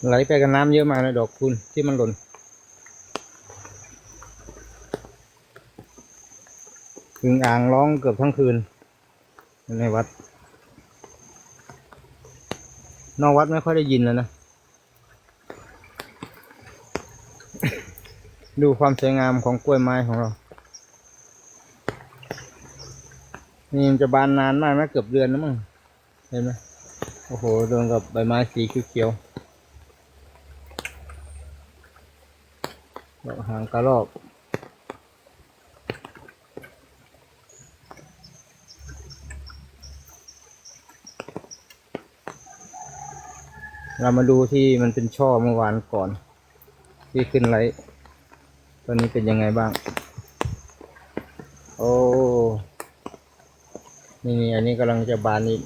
ໄຫຼໄປກັບນ້ຳເຍອະມາກເລີຍ ດອກຄູນທີ່ມັນຫຼົ່ນ. ອຶ່ງອ່າງຮ້ອງເກືອບທັງຄືນໃນວັດ. ນອກວັດໄມ່ຄ່ອຍໄດ້ຍິນແລ້ວນະ. ດູຄວາມສວຍງາມຂອງກ້ວຍໄມ້ຂອງເຮົາ. ນີ້ມັນຈະບານນານມາກນະ ເກືອບເດືອນແລ້ວມັ້ງ. ເຫັນໄໝ? ໂອ້ໂຫ ລວມກັບໃບໄມ້ສີຂຽວໆ ດອກຫາງກະລອກ. ເຮົາມາດູທີ່ມັນເປັນຊ່ອເມື່ອວານກ່ອນ ທີ່ຂຶ້ນໄລຟ໌ ຕອນນີ້ເປັນຍັງໄງບ້າງ? ໂອ້ ນີ້ໆ ອັນນີ້ກຳລັງຈະບານອີກ.